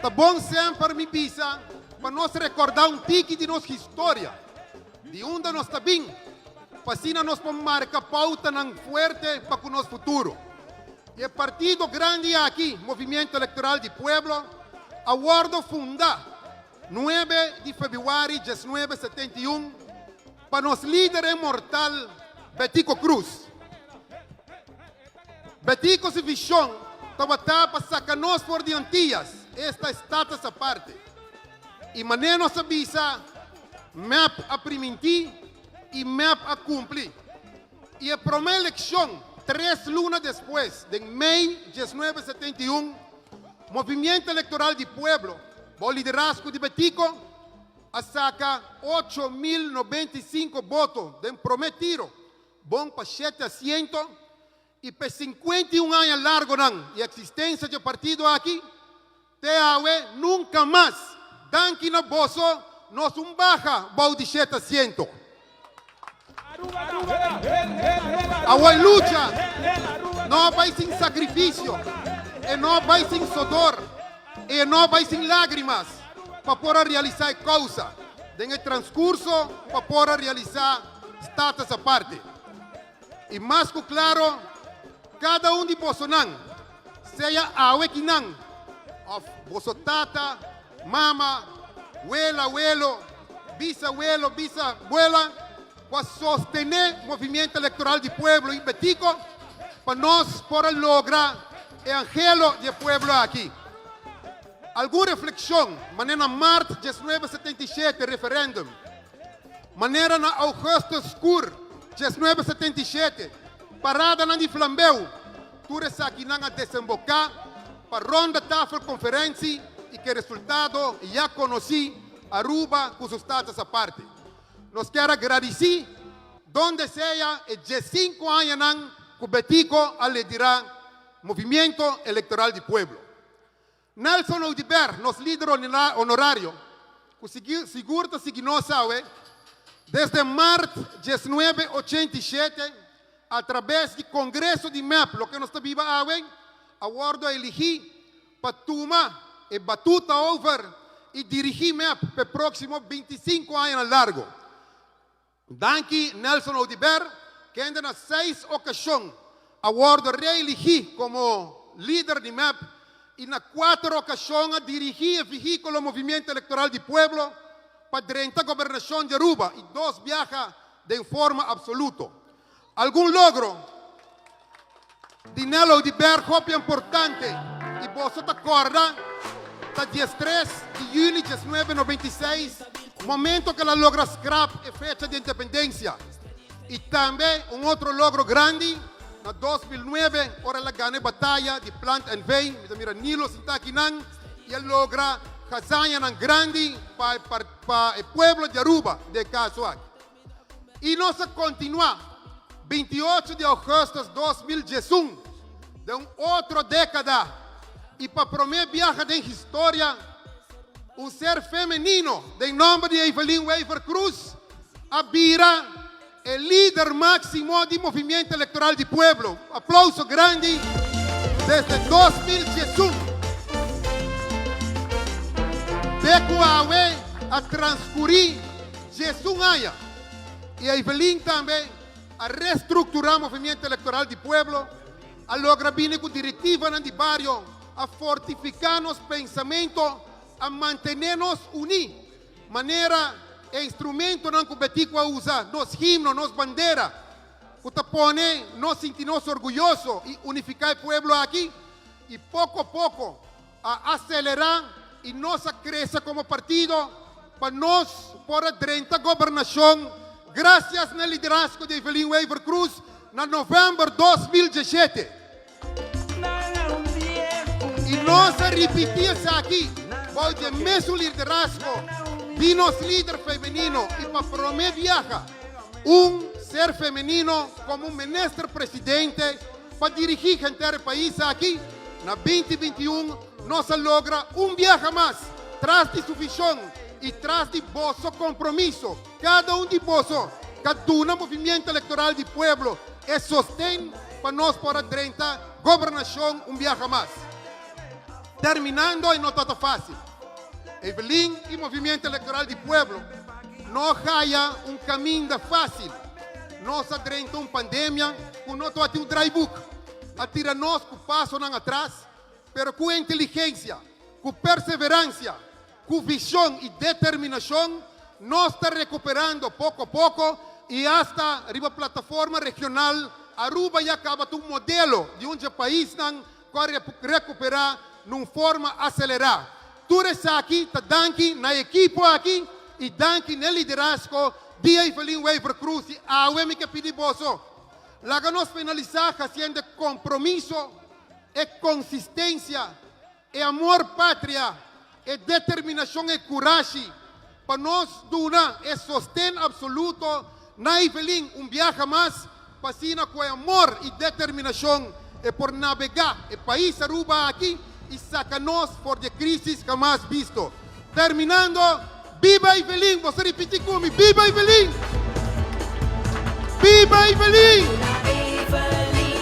Ta bon semper mi bisa pa nos recorda un tiki di nos historia, di unda nos ta bin, pa asina nos por marca pautanan fuerte pa cu nos futuro. E partido grandi aki, Movimiento Electoral di Pueblo, a wordo funda 9 di februari 1971 pa nos lider inmortal Betico Croes. Betico su vision tabata pa saca nos for di Antillas, esta Status Aparte. Y manera nos a bisa, mep a priminti y mep a cumpli. Y e prome eleccion, 3 luna despues, den mei 1971, Movimiento Electoral di Pueblo, bou liderazgo di Betico, a saca 8.095 voto den prome tiro, bon pa 7 asiento, y pa 51 aña largo nan di existencia di e partido aki, te awe nunca mas, danki na boso, nos no a baha bou di 7 asiento. E lucha no a bay sin sacrificio, y no a bay sin sudor, y no a bay sin lagrima, pa por realisa e causa. Den transcurso pa por realisa Status Aparte. Y mas cu claro, cada un di boso nan, sea awe akinan, of boso tata, mama, wela, welo, bisawelo, bisawela, pa sostene Movimiento Electoral di Pueblo y Betico, pa nos por logra e anhelo di pueblo aki. Algun reflexion, manera na maart 1977, referendum, manera na augustus scur 1977, paradanan di flambeu, tur esakinan a desemboca pa Ronde Tafel Conferentie y cu resultado ya conoci, Aruba cu su Status Aparte. Nos kier gradici, donde sea, e 5 añanan cu Betico a lidera Movimiento Electoral di Pueblo. Nelson Oduber, nos lider honorario, cu sigur ta sigui nos awe, desde maart 1987, atraves di Congreso di MEP, loke nos ta biba awe, a wordo eligi pa tuma e batuta over y dirigi MEP pa e proximo 25 aña largo. Danki Nelson Oduber, cu na seis ocasion a wordo reeligi como lider di MEP y na cuater ocasion a dirigi e vehiculo Movimiento Electoral di Pueblo pa drenta gobernacion di Aruba y dos biaha di forma absoluto. Algun logro di Nelo Oduber hopi importante y boso ta corda ta 13 di juni di 1996, momento cu el a logra scrap e fecha di independencia. Y tambe un otro logro grandi na 2009, ora el a gana e bataya di Plant NV, mi mira Nilo sinta akinan, y a logra hazañanan grandi pa e pueblo di Aruba, den e caso aki. Y nos a continua, 28 di augustus di 2011, di un otro decada, y pa prome biaha den historia, un ser femenino, di nomber di Evelyn Wever Croes, a bira e lider maximo di Movimiento Electoral di Pueblo. Aplauso grandi desde 2011. Te cu awe a transcuri 11 aña. Y Evelyn tambe a reestructura e Movimiento Electoral di Pueblo, a logra bini cu directivanan di bario, a fortifica nos pensamento, a mantene nos uni, manera e instrumentonan cu Betico a usa, nos himno, nos bandera, cu ta pone nos sinti nos orguyoso y unifica e pueblo aki, y poco a poco a acelera y nos a crece como partido pa nos por drenta gobernacion gracias na liderazgo di Evelyn Wever Croes na november di 2017. Y nos a ripiti esaki, bou di mesun liderazgo di nos lider femenino y pa prome biaha un ser femenino como un minister presidente pa dirigi henter e pais aki na 2021, nos a logra un biaha mas tras di su vision y tras di boso compromiso, cada un di boso, cada Movimiento Electoral di Pueblo e sosten pa nos por 30 gobernacion un biaha mas. Terminando e no tabata facil. Evelyn y Movimiento Electoral di Pueblo no a haya un caminda facil. Nos a drenta un pandemia cu no tabatin un draaiboek. A tira nos cu pasonan atras, pero cu inteligencia, cu perseverancia, cu vision y determinacion nos ta recuperando poco a poco y hasta riba plataforma regional Aruba ya caba ta un modelo di un dje paisnan cu a recupera na un forma acelera. Tur esaki ta danki na e ekipo aki y danki na e liderazgo di Evelyn Wever-Croes y awe mi ke pidi boso, laga nos finalisa haciendo e compromiso, e consistencia, e amor patria, e determinacion e curashi pa nos duna e sosten absoluto na Evelyn un biaha mas pa asina cu e amor y determinacion e por nabega e pais Aruba aki y saca nos for di e crisis jamas bisto. Terminando, Biba Evelyn! Boso ripiti cu mi, Biba Evelyn! Biba Evelyn!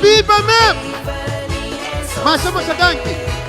Biba mep! Masha masha danki!